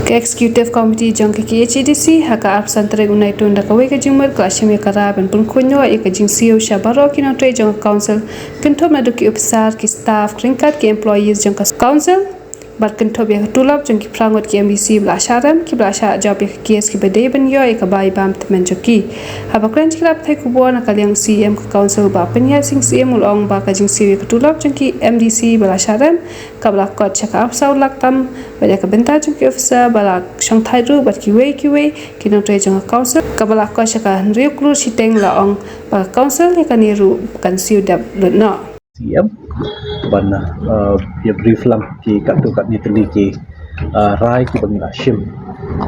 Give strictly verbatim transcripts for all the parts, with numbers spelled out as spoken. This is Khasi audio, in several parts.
Ka Executive Committee jong ka K H A D C ha ka arphew san tarik u Naitung da kawei ka jingmut ka la shim ïa ka rai ban pynkhuid noh ïa ka jingsiew sha baroh ki nongtrei jong ka Council, kynthup naduh ki officer, ki staff, ryngkat ki employees jong ka Council, bad kynthup ïa ka tulop jong ki phra ngut ki M D C ba la shah rem, kiba la shah jop ïa ka case kiba dei ban ïoh ïa ka bai bam tymmen jong ki. Haba kren sha ki lad pathai khubor na ka liang u C E M ka Council Bah Pynïaid Sing Syiem u la ong ba ka jingsiew ïa ka tulop jong ki M D C ba la shah rem kaba la kot sha ka arphew saw lak tam, bad ïa ka bynta jong ki officer ba la shongthait ruh bad kiwei kiwei ki nongtrei jong ka Council kaba la kot sha ka hynriew klur shiteng, la ong ba ka Council ïa kane ruh kan siew dep lut noh. C E M ban, uh, ïa brief lang ki katto katne tylli ki, uh, rai kiba ngi la shim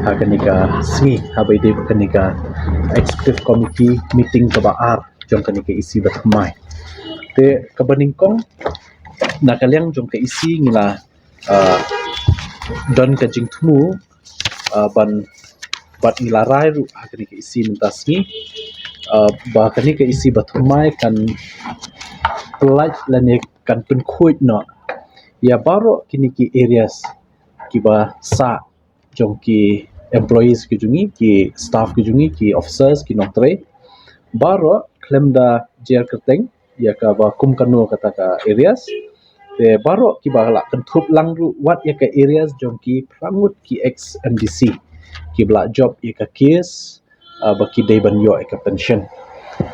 ha kane ka sngi, haba ïadei bad kane ka Executive Committee meeting kaba ar jong kane ka E C bathymmai. Te kaba nyngkong, na ka liang jong ka E C ngi la, uh, don ka jingthmu, uh, ban, bad ngi la rai ruh ha kane ka E C mynta sngi, uh, ba kane ka E C bathymmai kan pyllait lane kan pynkhuid noh ïa baroh kine ki arrears kiba sah jong ki employees ki jong ngi, ki staff ki jong ngi, ki officers, ki nongtrei, baroh khlem da jer kyrteng ïa kaba kum kano kata ka arrears. Te baroh kiba la kynthup lang ruh wat ïa ka arrears jong ki phra ngut ki ex M D C kiba la jop ïa ka case, uh, ba ki dei ban ïoh ïa ka pension.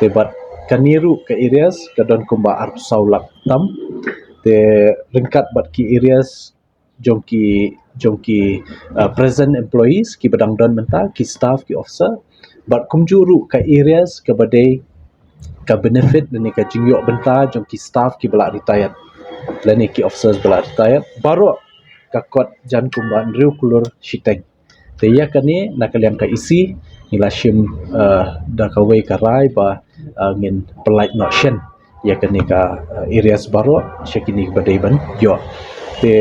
Te bad kane ruh ka arrears ka don kumba arphew saw lak tam. Te ryngkat bad ki arrears jong ki, jong ki, uh, present employees kiba dang don mynta, ki staff, ki officer, bad kumjuh ruh ka arrears kaba dei ka benefit lane ka jingïoh bynta jong ki staff kiba la retired lane ki officers ba la retired, baroh ka kot jan kumba hynriew klur shiteng. Te ïa kane na ka liang ka E C ngi la shim, uh, da kawei ka rai ba, uh, ngin pyllait noh shen ïa kane ka, uh, arrears baroh sha kine kiba dei ban ïoh. Te,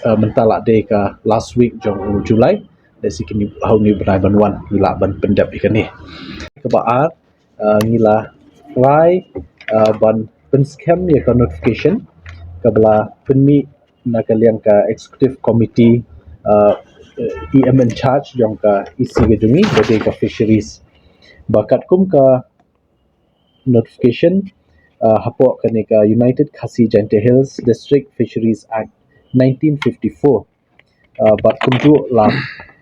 uh, mynta la dei ka last week jong u July, te sha kine ha une u bnai ban wan ngi lah ban pyndep ïa kane. Kaba ar, uh, ngi la rai, uh, ban pynskhem ïa ka notification kaba la pynmih na ka liang ka Executive Committee, uh, E M in charge jong ka E C ka jong ngi, ba dei ka Fisheries. Ba katkum ka notification, uh, hapoh kane ka United Khasi Jaintia Hills District Fisheries Act nineteen fifty-four, uh, bad kumjuh la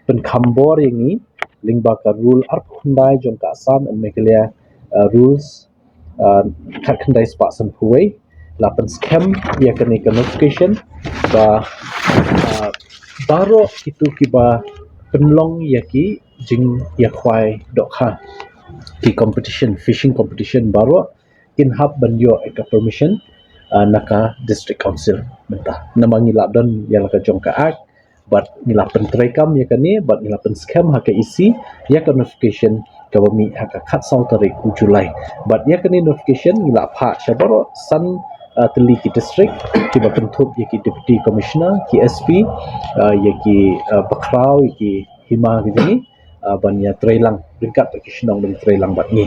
pynkham bor ïa ngi lyngba ka rule arphew khyndai jong ka Assam and Meghalaya, uh, rules, uh, khatkhyndai spah sanphew wei, la pynskhem ïa kane ka notification ba, uh, baroh kito kiba pynlong ïa ki jingïakhwai dohkha, ki competition, fishing competition baroh kin hap ban ïoh ïa ka permission, uh, na ka District Council mynta. Namar ngi la don ïa la ka jong ka Act, bad ngi la pyntreikam ïa kane, bad ngi la pynskhem ha ka E C ïa ka notification kaba mih ha ka khatsaw tarik u July. Bad ïa kane notification ngi la phah sha baroh san, uh, tylli ki district, kiba kynthup ïa ki Deputy Commissioner, ki S P, uh, ïa ki, uh, bakhraw, ïa ki hima ki jong ngi, uh, ban ïatreilang ryngkat bad ki shnong ban ïatreilang bad ngi.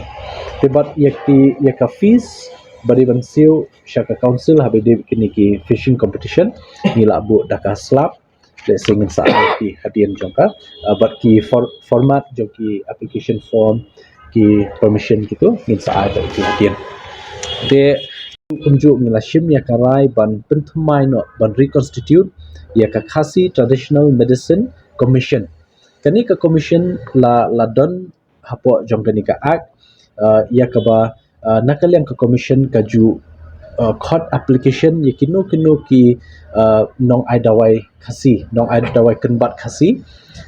Te bad ïa ki, ïa ka fees ba dei ban siew sha ka Council haba ïadei bad kine ki fishing competition, ngi la buh da ka slap, lehse ngin sa ai ki hadien jong ka, uh, bad ki for-, format jong ki application form, ki permission kito ngin sa ai bad ki hadien. Te kumjuh ngi la shim ïa ka rai ban pynthymmai noh, ban reconstitute ïa ka Khasi Traditional Medicine Commission. Kane ka commission la, la don hapoh jong kane ka Act, uh, ïa kaba, uh, na ka liang ka commission ka ju, uh, khot application ïa kino kino ki, uh, nong ai dawai Khasi, nong ai dawai kynbat Khasi,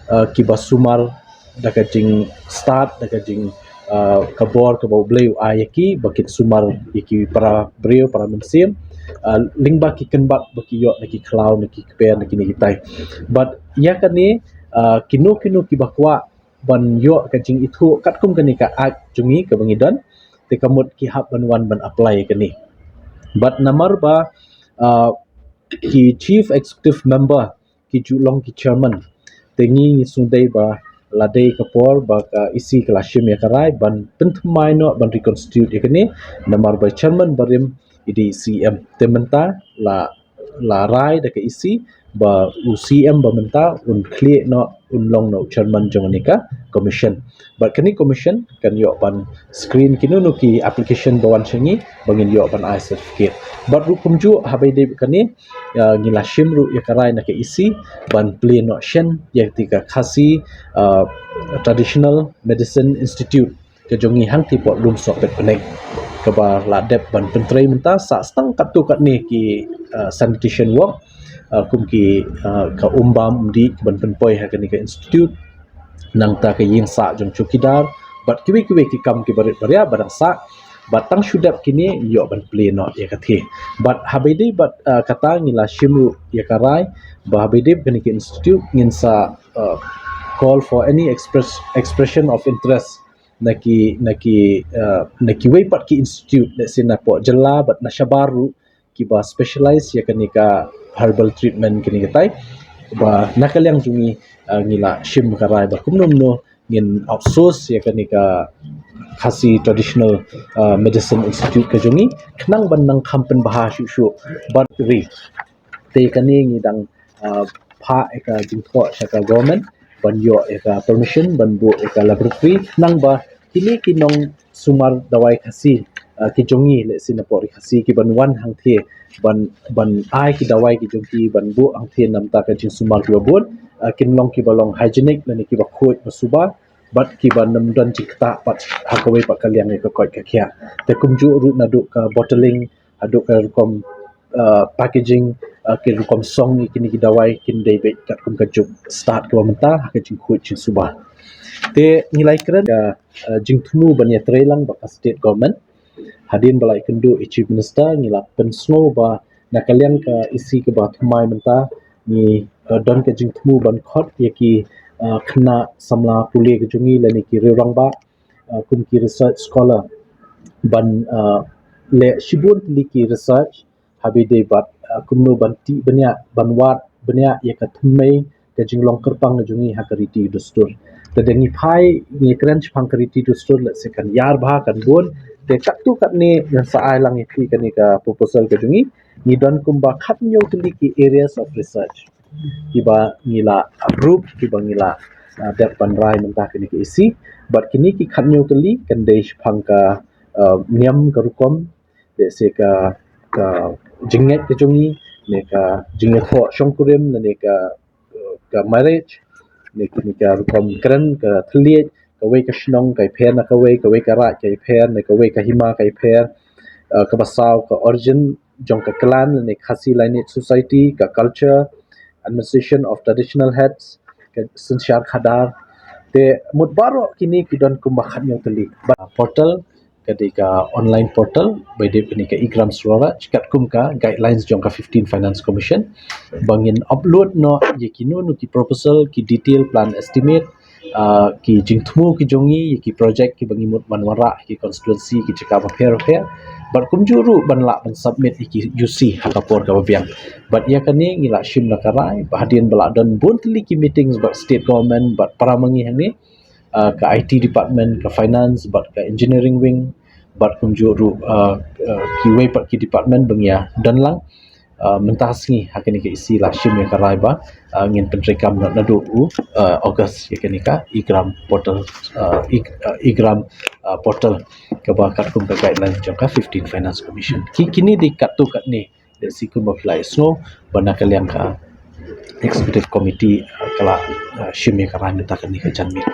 uh, kiba sumar da ka jingstad, da ka jing, uh, ka bor kaba U Blei u ai ïa ki ba kin sumar ïa ki para briew, para mynsiem, uh, lyngba ki kynbat ba ki ïoh na ki khlaw, na ki kper, na kine kitai. Bad ïa kane, uh, kino kino kiba kwah ban ïoh ka jingithuh katkum kane ka Act jong ngi kaba ngi don, te ka mut ki hap ban wan ban apply ïa kane. Bad namar ba, uh, ki Chief Executive Member ki ju long ki Chairman, te ngi ngi sngewdei ba la dei ka por ba ka E C ka la shim ïa ka rai ban pynthymmai noh, ban reconstitute ïa kane, namar ba Chairman barim i dei C E M. Te mynta la la rai da ka E C ba u C M ba mynta un khlieh noh, un long noh u chairman jong kane ka commission. Bad kane ka commission kan ïoh ban screen kino kino ki application ba wan sha ngi ba ngin ïoh ban ai certificate. Bad ruh kumjuh haba ïadei bad kane, ah, ngi la shim ruh ïa ka rai na ka E C ban plie noh shen ïa kata ka Khasi, ah, Traditional Medicine Institute ka jong ngi hangtei hapoh Lumsohpetbneng, kaba la dep ban pyntrei mynta. Sa tang katto katne ki, ah, sanitation work, ah, kum ki, ah, ka um bam um dih ki ban pynpoi ha kane ka institute, nangta ka ïing sah jong chowkidar bad kiwei kiwei ki kam kiba rit ba riah ba dang sah. Bad tang shu dep kine ïoh ban plie noh ïa kata. Bad haba ïadei bad, ah, kata ngi la shim ruh ïa ka rai ba haba ïadei bad kane ka institute ngin sa, ah, call for any express expression of interest na ki, na ki, ah, na kiwei pat ki institute, let's say napoh jylla bad na shabar ruh, kiba specialize ïa kane ka herbal treatment kane katai. Ba na ka liang jong ngi, ah, ngi la shim ka rai ba kumno kumno ngin outsource ïa kane ka Khasi Traditional, ah, Medicine Institute ka jong ngi khnang ban nang kham pynbha shuh shuh bad ri. Te kane ngi dang, ah, phah ïa ka jingthoh sha ka government ban ïoh ïa ka permission ban buh ïa ka laboratory, khnang ba kine ki nongsumar dawai Khasi, ah, ki jong ngi, let's say napoh ri Khasi, ki ban wan hangtei ban, ban ai ki dawai ki jong ki ban buh hangtei namar ka jingsumar kiba bun, ah, kin long kiba long hygienic lane kiba khuid ba suba bad kiba nym don jingktah pat ha kawei pat ka liang ïa ka koit ka khiah. Te kumjuh ruh naduh ka bottling haduh ka rukom, ah, packaging, ah, ki rukom song ïa kine ki dawai kin dei beit katkum ka juk start kaba mynta ha ka jingkhuid jingsuba. Te ngi la ïakren ka, ah, jingthmu ban ïatreilang bad ka state government. Hadien ba la ïakynduh ïa Chief Minister ngi la pynsngew ba na ka liang ka E C kaba thymmai mynta ngi, ah, don ka jingthmu ban khot ïa ki, ah, khynnah samla pule ka jong ngi lane ki riewrangbah, ah, kum ki research scholar ban, ah, leh shibun tylli ki research haba ïadei bad, ah, kumno ban tih bniah, ban wad bniah ïa ka thymmei ka jinglong kyrpang ka jong ngi ha ka riti dustur. Te da ngi phai ngi kren shaphang ka riti dustur, let's say kan ïar bha kan bun, te katto katne ngan sa ai lang ïa phi kane ka proposal ka jong ngi. Ngi don kumba khathynñiew tylli ki areas of research kiba ngi la approve, kiba ngi la, ah, dep ban rai mynta kane ka E C. Bad kine ki khathynñiew tylli kan dei shaphang ka, ah, niam ka rukom, let's say ka, ka jingngeit ka jong ngi, ne ka jingïathoh shongkurim, ne ka, ka marriage, ne ka, ne ka rukom kren ka thylliej, kawei ka shnong ka ïapher na kawei, kawei ka raid ka ïapher, ne kawei ka hima ka ïapher, ah, kaba saw ka origin jong ka clan, ne Khasi lineage society, ka culture, administration of traditional heads, ka synshar khadar. Te mut baroh kine ki don kumba khathynñiew tylli. Ba portal ka dei ka online portal ba ïadei bad kane ka eGram Swaraj katkum ka guidelines jong ka fifteen Finance Commission. Ba ngin upload noh ïa kino kino ki proposal, ki detail plan estimate, ah, ki jingthmu ki jong ngi ïa ki project kiba ngi mut ban wanrah ha ki constituency, ki jaka bapher bapher. Bad kumjuh ruh ban lah ban submit ïa ki U C ha ka por kaba biang. Bad ïa kane ngi la shim na ka rai ba hadien ba la don bun tylli ki meetings bad state government bad para ma ngi hangne, ah, ka I T department, ka finance, bad ka engineering wing, bad kumjuh ruh, ah, ah, kiwei pat ki department ba ngi ïa don lang. Ah, mynta sngi ha kane ka E C la shim ïa ka rai ba, ah, ngin pyntreikam na, naduh u, ah, August ïa kane ka eGram portal, ah, e, ah, eGram, ah, portal kaba katkum ka guideline jong ka fifteen Finance Commission. Ki, kine dei katto katne, dei shi kumba phi la ïohsngew ba na ka liang ka executive committee, ah, ka la, ah, shim ïa ka rai mynta kane ka janmiet.